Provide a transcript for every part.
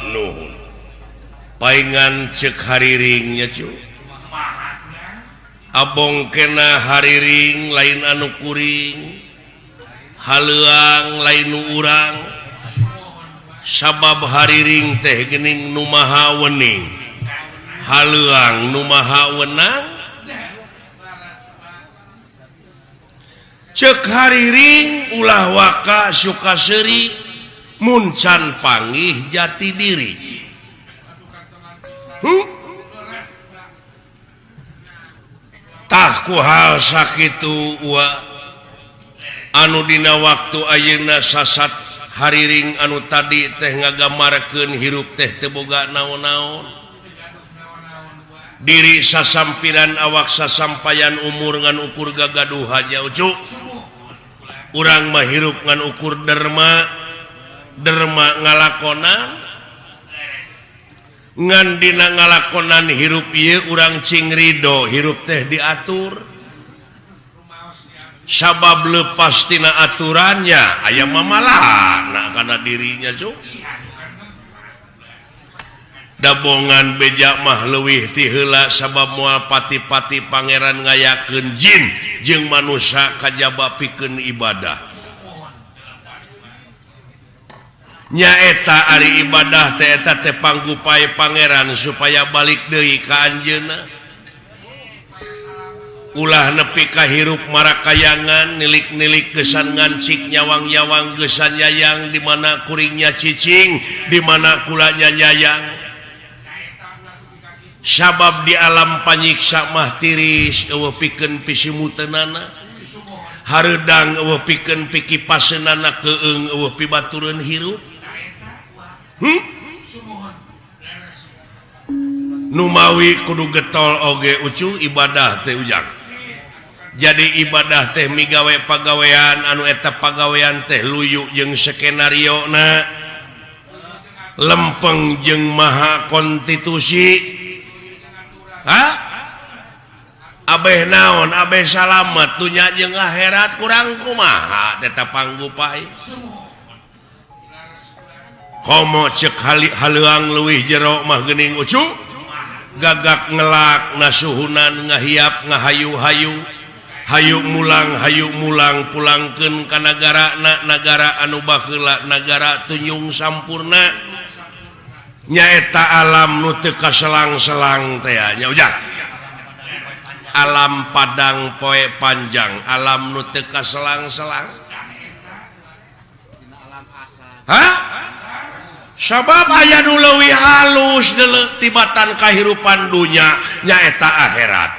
Nuhun paingan cek hariringnya cu abong kena hariring lain anu kuring haleuang lain nu urang sabab hariring teh geuning nu maha wening haleuang nu maha wenang cek hariring ulah waka suka seuri mun can panggih jati diri. Tah ku hal sakitu wa anu dina waktu ayeuna sasat hariring anu tadi teh ngagamarkeun hirup teh teu boga naon-naon diri sasampiran awak sasampayan umur ngan ukur gagaduhan nya ucu urang mah hirup ngan ukur derma derma ngalakonan ngan dina ngalakonan hirup ieu urang cing ridho hirup teh diatur sabab lepas tina aturannya aya mamalana kana dirinya cuk dabongan beja mah leuwih ti heula sabab moal pati-pati pangeran ngayakeun jin jeung manusia kajaba pikeun ibadah nyaeta ari ibadah teh eta teh panggupai pangeran supaya balik deui ka anjeunna ulah nepi ka hirup marakayangan nilik-nilik gesan ngancik nyawang-nyawang gesan nyayang di mana kuringnya cicing di mana kulanya nyayang sabab di alam panyiksa mah tiris eueuh pikeun pisimuteunana hareudang eueuh pikeun pikipaseunana keung eueuh pibatureun hirup. Numawi kudu getol oge ucu ibadah teh ujang. Jadi ibadah teh migawe pagawean anu eta pagawean teh luyu jeung skenario na lempeng jeung maha konstitusi. Hah? Abeh naon abeh salamet dunya jeung akhirat kurang kumaha tetap panggupai. Komo cek haleuang leuwih jero mah geuning ucu gagak ngelak nasuhunan ngahiap ngahayu-hayu hayu mulang pulangkeun ka nagara na nagara anu baheula nagara tunyung sampurna nyaeta alam nu teu kaselang-selang teh nya ujang alam padang poe panjang alam nu teu kaselang-selang. Hah? Sabab aya nu leuwih halus deuleu tibatan kahirupan dunya nyaeta akhirat.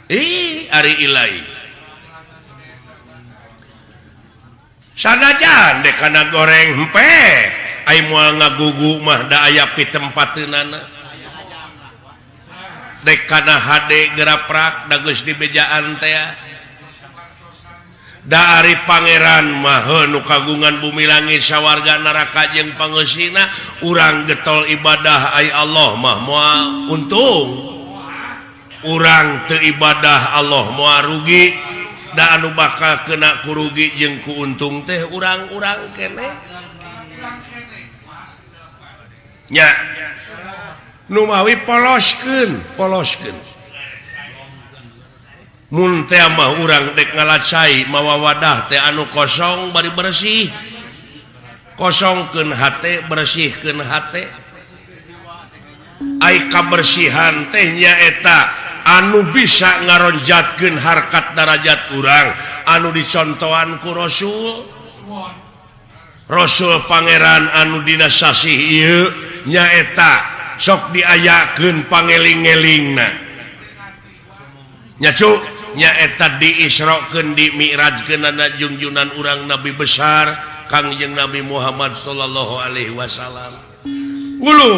Ih, ari ilahi. Sanajan dek kana goreng hempe, ai moal ngagugu mah da aya pitempateunana. Dek kana hade geraprak da geus dibejaan teh. Da ari pangeran mah nu kagungan bumi langit sawarga neraka jeung pangeusina urang getol ibadah ai Allah mah moal untung urang teu ibadah Allah moal rugi da anu bakal kena kurugi jeung ku untung teh urang-urang keneh nya nu mawi poloskeun poloskeun mun teh mah urang dek ngalacai mawa wadah teh anu kosong bari bersih kosongkeun hate bersihkeun hate ai kabersihan teh nyaeta anu bisa ngaronjatkeun harkat darajat urang anu dicontohan ku Rasul Rasul pangeran anu dina sasih ieu nyaeta sok diayakeun pangeling-elingna nya cu nyaeta diisrokeun di mi'rajkeunana jungjunan urang nabi besar Kangjeng Nabi Muhammad sallallahu alaihi wasallam. Ulu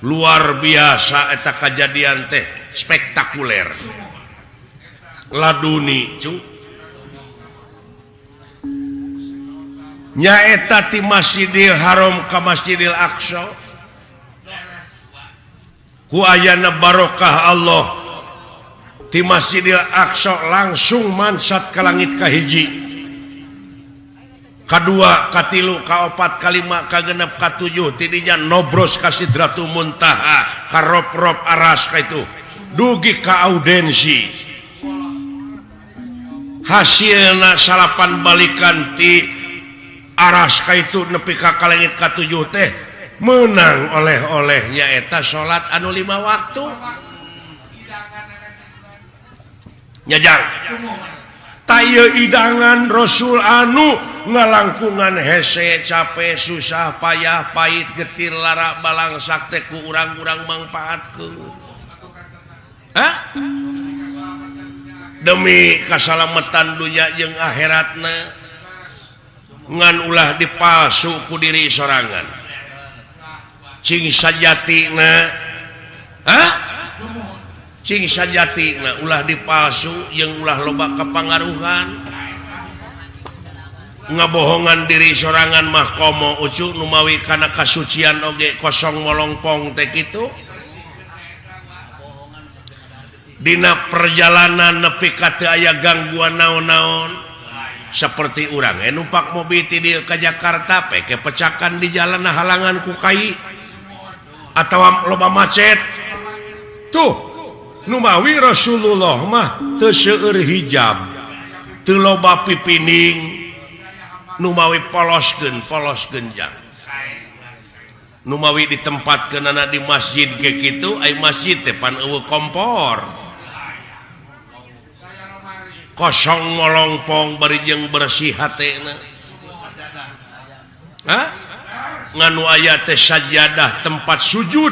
luar biasa eta kajadian teh spektakuler laduni cu nyaeta ti Masjidil Haram ka Masjidil Aqsa ku ayana barokah Allah ti Masjidil Aqsa langsung mansat ka langit kahiji. Kadua, katilu, kaopat, kalima, kagenep, katujuh tidinya nobros ka Sidratul Muntaha, ka rop-rop aras ka itu dugi ka audensi. Hasilna salapan balikan ti aras ka itu nepi ka kalengit katujuh teh menang oleh-olehnya eta salat anu 5 waktu. Nyajang taya idangan Rasul anu ngalangkungan hese capek susah payah pahit getir lara balangsak teh ku urang-urang mangpaatkeun. Hah? Demi kasalamatan dunya jeung akhiratna ngan ulah dipalsu ku diri sorangan. Cing sajatina, hah? Cing sajatina ulah dipalsu jeung ulah loba kepangaruhan. Ngabohongan diri sorangan mah komo ucu numawi kana kasucian oge kosong molongpong teh kitu. Dina perjalanan nepi ka teu aya gangguan naon-naon seperti urang numpak mobil ti dieu ka Jakarta peke pecakan di jalan halangan ku kai atawa loba macet. Tuh numawi Rasulullah mah teu seueur hijab, teu loba pipining, numawi poloskeun polos genjang. Numawi ditempatkeunana di masjid ge kitu, ai masjid teh pan eueuh kompor. Kosong molongpong bari jeung bersih hatena. Hah? Nganu aya teh sajadah tempat sujud,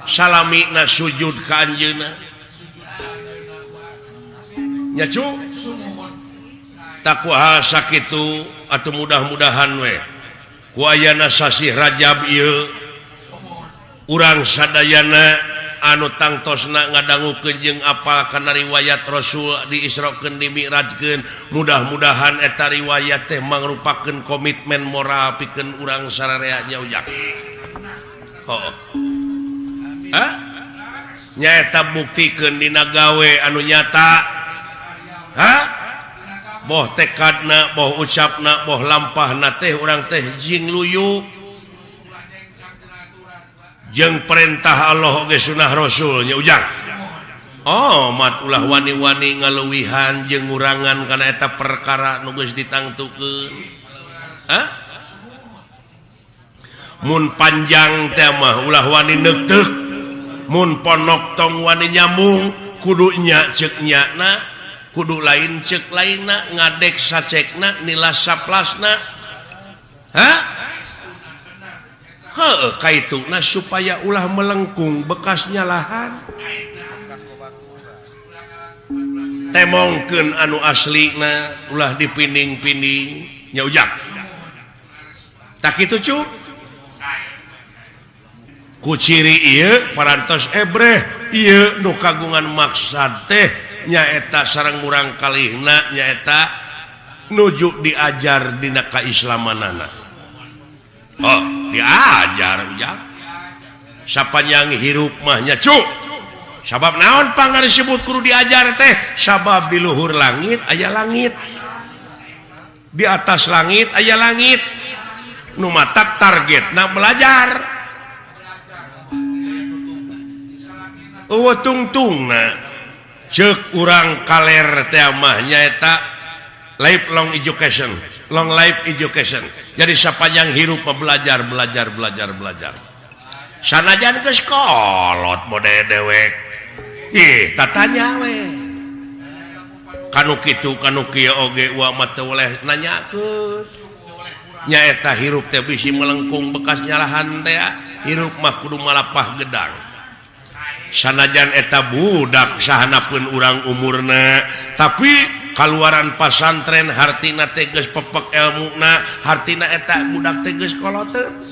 salamina sujud ka anjeunna. Nya cu? Takuha sakitu atuh mudah-mudahan we. Ku ayana sasih Rajab ieu urang sadayana anu tangtosna ngadangukeun jeung apal kana riwayat Rasul diisrokeun dimi'rajkeun, mudah-mudahan eta riwayat teh mangrupakeun komitmen moral pikeun urang sararea nya ujang. Heuh. Hah? Nyaeta buktikeun dina gawe anu nyata. Hah? Boh tekadna, boh ucapna, boh lampahna teh urang teh jing luyu jeung perintah Allah oge sunah Rasul nya ujang. Oh, mat ulah wani-wani ngaluwihan jeung ngurangan kana eta perkara nu geus ditangtukeun. Hah? Mun panjang teh mah ulah wani neukteuk, mun ponok tong wani nyambung, kudu nya ceuk nyana, kudu lain ceuk lainna, ngadek sacekna, nilas saplasna. Hah? Heuh, kaituna supaya ulah melengkung bekas nyalahan. Temongkeun anu aslina ulah dipining-pining nya ujang. Tak kitu cu? Ku ciri ieu parantos ebreh ieu nu kagungan maksad teh nyaeta sareng murang kalihna nyaeta nuju diajar dina kaislamanana. Oh, diajar ujang. Sapanjang hirup mah nya cu. Sabab naon pangna disebut kudu diajar teh? Sabab di luhur langit aya langit. Di atas langit aya langit. Nu matak targetna belajar. Eueuh tungtungna ceuk urang kaler teh mah nyaeta lifelong education, long life education. Jadi sapanjang hirup mah belajar, belajar, belajar, belajar. Sanajan geus kolot mode dewek. Ih, tatanya we. Kanu kitu kanu kieu oge uwa mah teu boleh nanyakeun. Nyaeta hirup teh bisi melengkung bekas nyalahan teh, hirup mah kudu malapah gedang. Sanajan eta budak sahanapeun urang umurna, tapi kaluaran pasantren hartina teh geus pepek elmuna, hartina eta budak teh geus koloteun.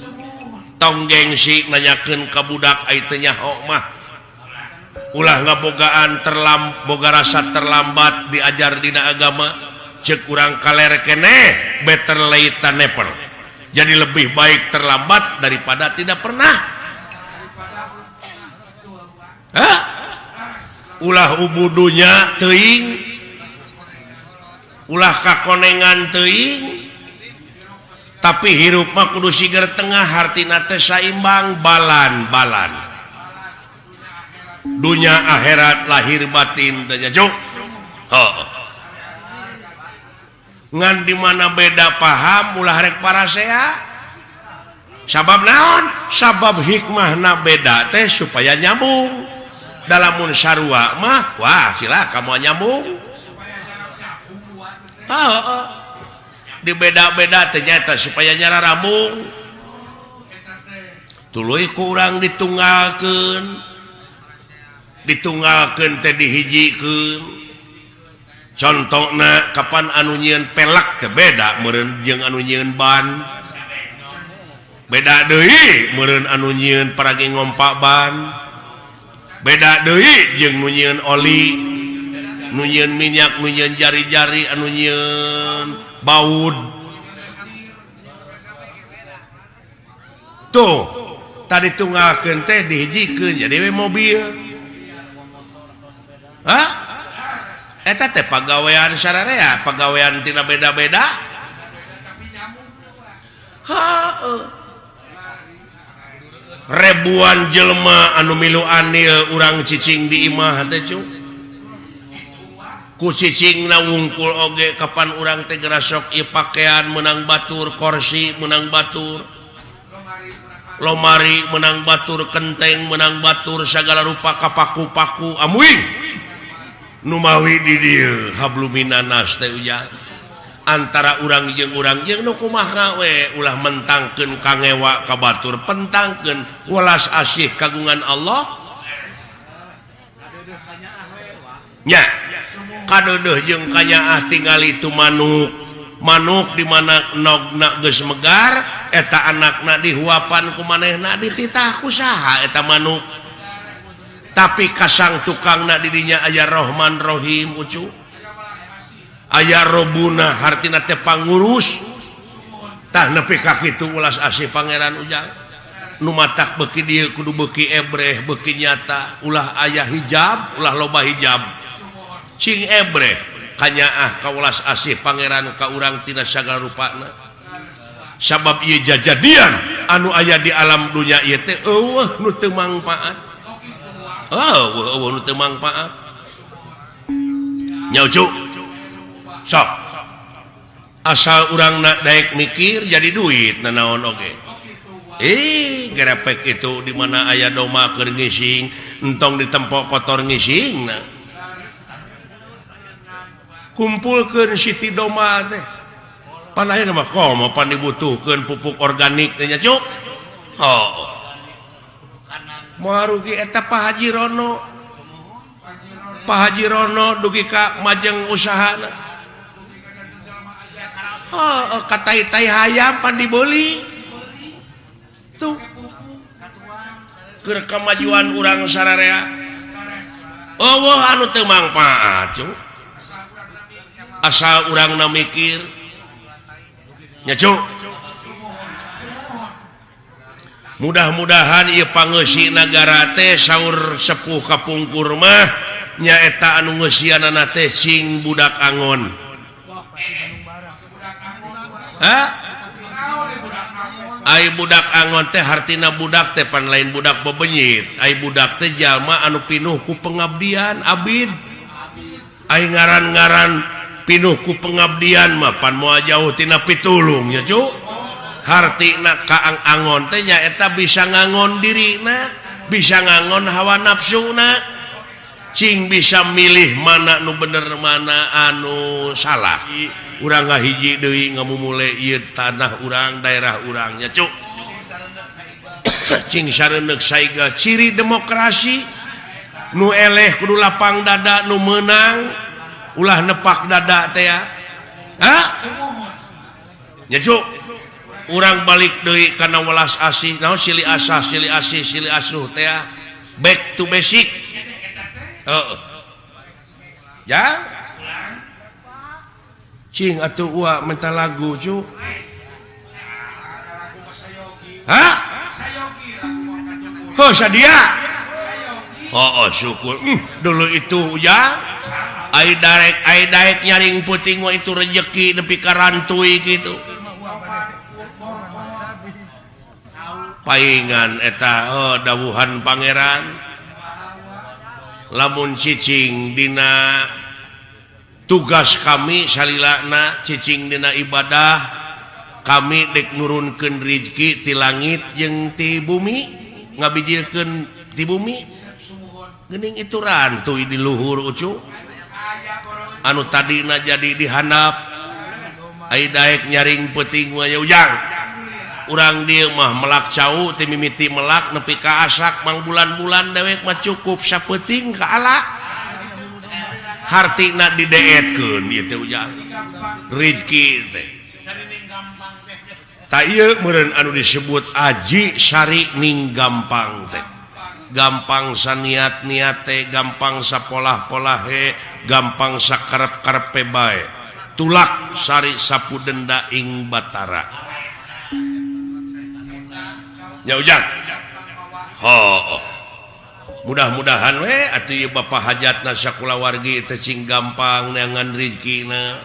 Tong gengsi nanyakeun ka budak ai teu nyaho mah. Ulah ngabogaan boga rasa terlambat diajar dina agama, ceuk urang kaler keneh better late than never. Jadi lebih baik terlambat daripada tidak pernah. Hah? Ulah ubudunya teuing, ulah kakonengan teuing, Tapi hirup mah kudu siger tengah hartina teh saimbang balan-balan. Dunya akhirat lahir batin teh nya cuk. Heuh. Ngan di mana beda paham ulah rek parasea. Sabab naon? Sabab hikmahna beda teh supaya nyambung. Dalamun sarua mah wah cilaka moal nyambung. Heuh. Dibeda-beda ternyata supaya nyara rambung tuluy kurang ditunggalkeun ditunggalkeun teh dihijikeun contona kapan anu nyieun pelek teh beda meureun jeung anu nyieun ban beda deui meureun anu nyieun paragi ngompa ban beda deui jeung nu nyieun oli nu nyieun minyak nu nyieun jari-jari anu nyieun baud tuh tadi tunggalkeun teh dihijikeun jadi we mobil. Hah? Eta teh pagawean sararea, pagawean tina beda-beda. Heuh. Ribuan jelema anu milu anil urang cicing di imah teh cu. Ku cicing na wungkul oge kapan urang teh gerasok ieu pakaian menang batur, kursi menang batur, lomari menang batur, kenteng menang batur, segala rupa kapaku-paku amuing numawi di dieu habluminanas teh ujang antara urang jeung nu kumaha we ulah mentangkeun kangewa ka batur, pentangkeun welas asih kagungan Allah nya. Kadeudeuh jeung kanyaah tingali tu manuk manuk di mana nogna geus megar eta anakna dihuapan ku manehna dititah ku saha eta manuk tapi kasang tukangna di dinya aya Rahman Rahim ucu aya Robuna hartina teh pangurus tah nepi ka kitu ulas asih pangeran ujang nu matak beuki dieu kudu beuki ebreh beuki nyata ulah aya hijab ulah loba hijab cing ebreh kanyaah kaulas asih pangeran ka urang tina sagala rupana sabab ieu jajadian anu aya di alam dunya ieu teh eueuh nu teu mangpaat eueuh eueuh nu teu mangpaat nya ucu sok asal urang na daek mikir jadi duit nanaon oge gerepek itu di mana aya doma keur ngising entong ditempok kotor ngisingna kumpulkeun siti doma teh pan ayeuna mah komo pan dibutuhkeun pupuk organik teh nya cuk. Oh. Moal rugi eta Pak Haji Rono. Pak Haji Rono dugi ka majeng usahana. Oh, katai-tai hayam pan dibeli. Tuh. Keur kamajuan urang sararea. Eueuh anu teu mangpaat cuk. Asal urang na mikir nya cuk. Mudah-mudahan ieu pangeusi nagara teh saur sepuh kapungkur mah nyaeta anu ngeusianana teh sing budak angon. Hah? Ai budak angon teh hartina budak teh pan lain budak bebenyit. Ai budak teh jalma anu pinuh ku pengabdian abid. Ai ngaran-ngaran pinuh ku pengabdian mah pan moal jauh tina pitulung nya cu. Hartina kaang angon teh nyaeta bisa ngangon dirina, bisa ngangon hawa nafsuna, cing bisa milih mana nu bener mana anu salah. Urang ngahiji deui ngamumule ieu tanah urang, daerah urang nya cu. Cing sareundeuk saiga ciri demokrasi nu eleh kudu lapang dada nu meunang ulah nepak dada teh ya. Hah? Nya cuk. Urang balik deui kana welas asih naon silih asah silih asih silih asuh teh ya. Back to basic. Heeh. Ya. Cing atuh ua minta lagu cu. Hah? Oh sadia. Oh, oh syukur. Dulu itu ya. Ai darek nyaring puting mah itu rejeki nepi ka rantui gitu. Paingan eta dawuhan pangeran lamun cicing dina tugas kami salilana cicing dina ibadah kami dek nurunkeun rizki ti langit jeung ti bumi ngabijilkeun ti bumi geuning itu rantuy di luhur ucu anu tadina jadi dihandap ai daek nyaring peuting mah ujang urang dieu mah melak cau ti mimiti melak nepi ka asak mangbulan-bulan dewek mah cukup sapeuting ka ala hartina dideetkeun ieu teh ujang rizki teh ta ieu meureun anu disebut aji sari ning gampang teh gampang saniat-niat teh gampang sapolah-polahe gampang sakarep-karepe bae tulak sari sapu denda ing batara nya ujang ho mudah-mudahan we atuh ieu bapa hajatna sakulawargi teh cing gampang neangan rizkina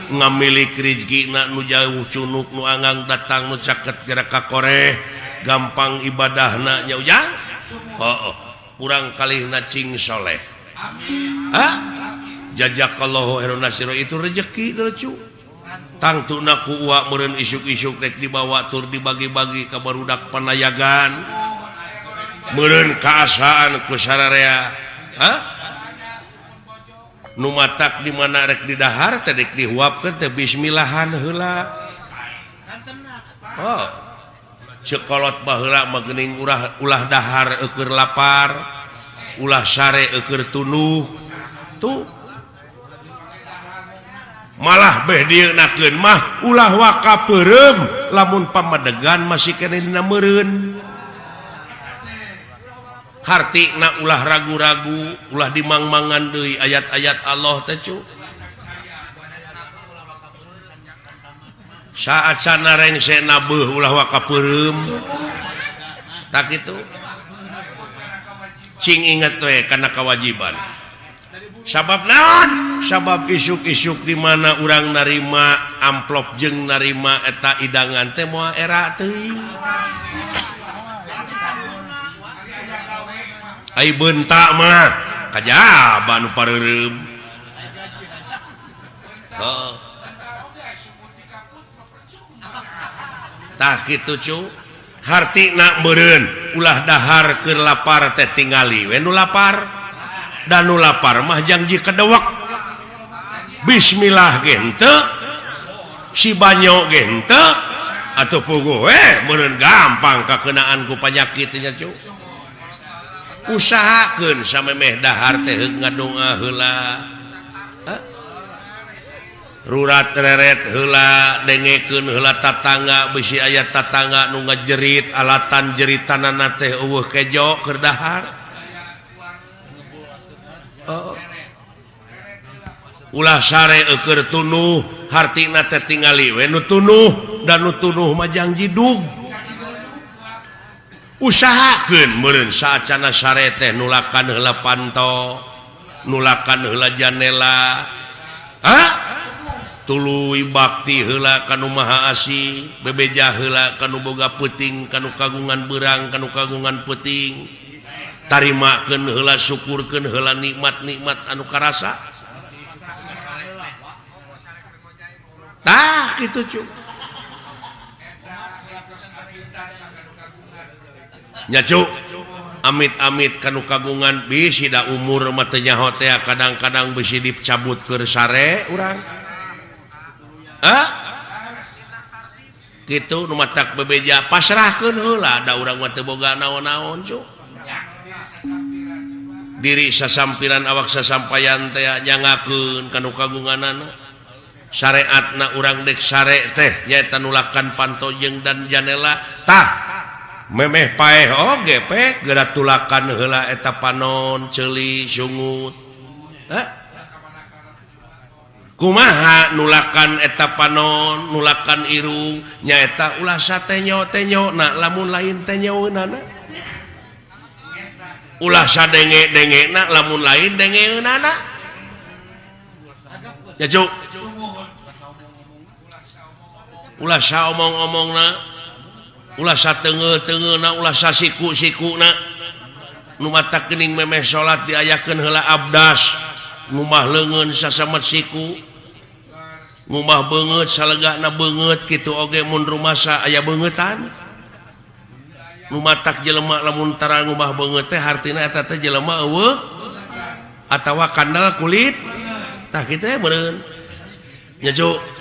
ngamilik rizkina nu jauh cunuk nu anggang datang nu caket gerak ka koreh gampang ibadahna nya ujang oh, kurang kalihna cing soleh. Amin. Hah? Jazakallahu khairan nasiro itu rezeki lucu. Tangtuna ku uak meureun isuk-isuk rek dibawa tur dibagi-bagi ka barudak panayagan. Meureun kaasaan ku sararea. Hah? Nu matak di mana rek didahar teh rek dihuapkeun teh bismillahan heula. Oh. Cekolot baheula mah geuning ulah dahar eueur lapar, ulah sare eueur tunuh. Tuh. Malah beh dieunakeun mah ulah waka peureum lamun pamadegan masih keneh dina meureun. Hartina ulah ragu-ragu, ulah dimangmangan deui ayat-ayat Allah teh cu. Saat sana rengse nabeuh ulah waka peureum tak kitu cing inget we kana kewajiban sabab naon sabab isuk-isuk di mana urang narima amplop jeung narima eta idangan teh moal era teuing ai bentak mah kajaba nu pareureum heuh tah kitu cu hartina meureun ulah dahar keur lapar teh tingali we nu lapar da nu lapar mah jangji kedewek bismillah ge henteu si banyo ge henteu atuh puguh we meureun gampang kakeunaan ku panyakit nya cu usahakeun samemeh dahar teh heug ngadoa heula rurat reret heula dengekeun heula tatangga bisi aya tatangga nu ngajerit alatan jeritanana teh eueuh kejo keur dahar oh. Ulah sare eueur tunuh hartina teh tingali we nu tunuh dan nu tunuh mah jang jidug usahakeun meureun saacana sare teh nulakan heula panto nulakan heula janela ha tuluy bakti heula kanu maha asih bebeja heula kanu boga peuting kanu kagungan beurang kanu kagungan peuting tarimakeun heula syukurkeun heula nikmat-nikmat anu karasa tah kitu cu nya cu amit-amit kanu kagungan bisi da umur mah teu nyaho teh kadang-kadang bisi dicabut keur sare urang. Ah? Kitu nu matak bebeja pasrahkeun heula da urang mah teu boga naon-naon cu. Diri sasampiran awak sasampayan teh nyangakeun kanu kagunganana. Syariatna urang dek sare teh nyaeta nulakan panto jeung dan janela tah memeh paeh oge pe geura tulakan heula eta panon ceuli sungut. Hah? Kumaha nulakan eta panon nulakan irung nyaeta ulah satenyo-tenyo na lamun lain tenyoeunana ulah sadenge-dengena lamun lain dengeunana ya cuk ulah saomong-omongna Ulah sateungeul-teungeulna, ulah sasiku-sikuna. Nu matak geuning memeh salat diayakeun heula abdas, ngumah leungeun sasamet siku, ngumah beungeut salegana beungeut kitu oge mun rumasa aya beungeutan. Nu matak jelema lamun tara ngumah beungeut teh hartina eta teh jelema eueuh atawa kandal kulit. Tah kitu meureun. Nya, Cu.